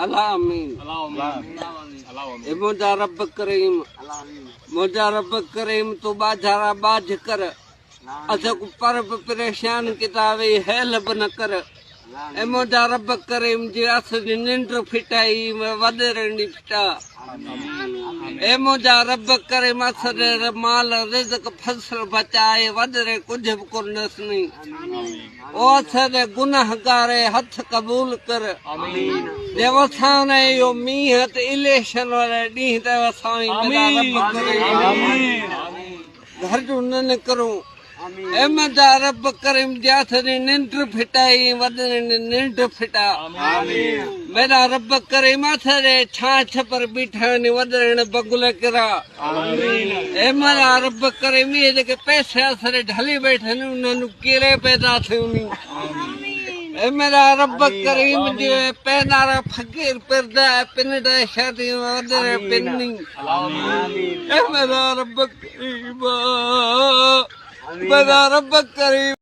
الله آمين. اي منهنجا رب ڪريم، منهنجا رب ڪريم تون ٻاجهارا ٻاجهه ڪر، اسان ڪو پر به پريشان ڪتا ويهي هيل به نه ڪر. اي منهنجا رب ڪريم جي اسان جي ننڊ ڦٽائي وڏيرن ڏي ڦٽا. اي منهنجا رب ڪريم اسان جي مال رزق فصل بچائي وڏيري ڪجهه به ڪونه ڏسني. او اسان جي گنهگاري هٿ قبول ڪر. جي وسان اهو مينهن ته اليڪشن واري ڏينهن ته وسان منهنجا رب ڪريم گهر جو نه نڪرون. اي منهنجا رب ڪريم جي اسان جي ننڊ ڦٽائي وڏڙن جي ننڊ ڦٽا. ميرا رب ڪريم اسان جي ڇانء ڇپر بيٺا آهن وڏڙن بغل ڪرا. اي منهنجا رب ڪريم اهي جيڪي پئسا اسان جي ڍلي ويٺا آهن انهن ڪيري پيدا ٿيوني. اي ميرا رب ڪريم جي پينارا فقير پردا پنڊ شادي وڏڙي پني. اي ميرا رب ڪريم ميرا رب ڪريم.